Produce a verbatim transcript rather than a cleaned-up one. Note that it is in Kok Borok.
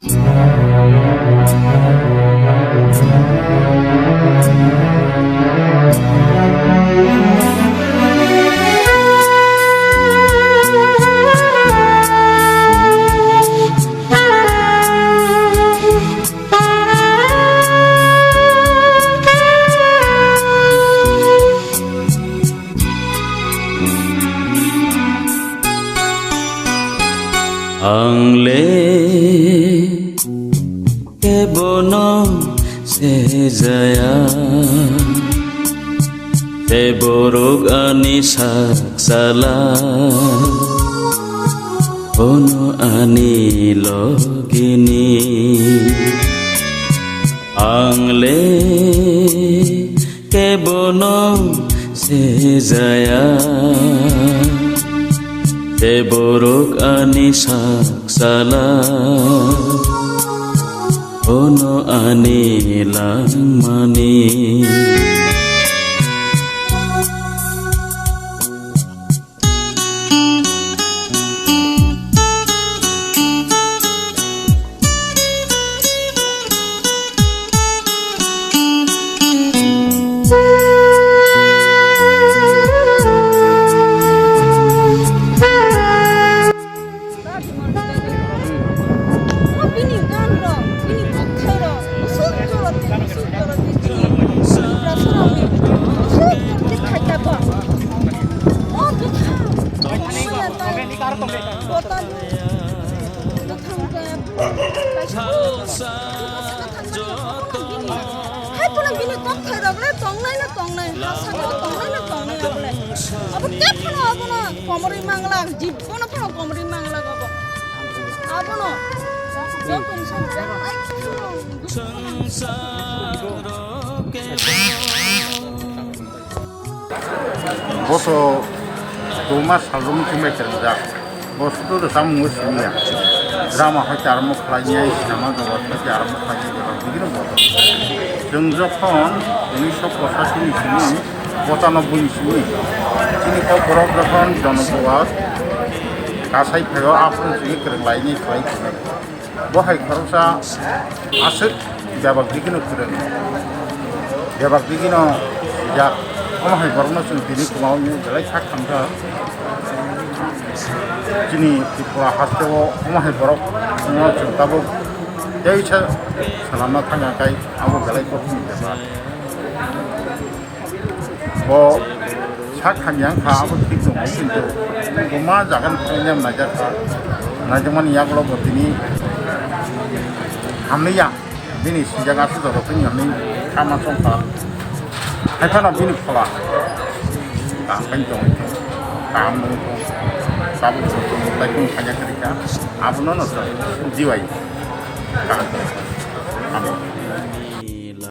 Ang le kebono sejaya, tei borok ani sak chala, bono ani logini. Ang le kebono sejaya, tei borok ani sak chala, bono ani langmani. O bini gan rok, bini kokthai rok, usuk jorot tei usuk jorot tei chini Tripura phorokni usuk jorot tei khaika bo. O bwkha, o maya tong, bota bwkha wngkha, kaisa bini. Hai phano bini kokthai rok le tongnai no tongnai, ha saka tongnai no tongnai abo le. Abo khe phano abono komorwi mangla, jibbono phano komorwi mangla abo. Abono joto ni samung ai. Boso duma salrung chumai kwrwngjak. Bo sudu rwchapmung simi ya. Drama hai charmo khlainai, sinema jora hai charmo khlainai, jora bigino bo. Chwng jokhon unisho pochatini simi, pochanobboini simi, chini kok borok jokhon Jonokuwar kasai phaio, aphuru chini kwrwng lainai khlai khlai. Bo hai khoroksa aswk bebak digino kwrwng, bebak digino sijak. Omo hai borokno chwng tini kwmao wngwi belai kha khamjak. Chini Tripura hasteo omo hai borokno chwng tabuk teisa salamna thangya khe abo belai kothomni bepar. Bo sak hamya wngkha, abo thik tongo, kintu bo ma jaga ni thangwi nai naijak kha, naijakmani yagulo bo tini hamliya, bini sijak aswk jora tini hamwi kha ma chong kha. Hai phano bini phola kaham khe tongwi tong, kaham nung tong, tabuk bo tong tai kung khaina kwrwi kha, abono no chwng diwai kaham tong.